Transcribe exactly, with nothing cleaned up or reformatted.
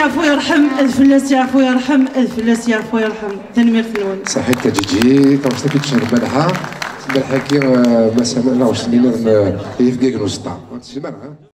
Yeɛfu yerḥem, ad fell-as yeɛfu yerḥem, ad fell-as yeɛfu yerḥem. Tanemmirt-nwen. Saḥit a Ǧiǧi, taɣect-agi tecɛel Malḥa. Malḥa-agi, eh, masala, taɣect-nni nniḍen, eh, yefgag n uẓeṭṭa. Ur teslim ara, eh?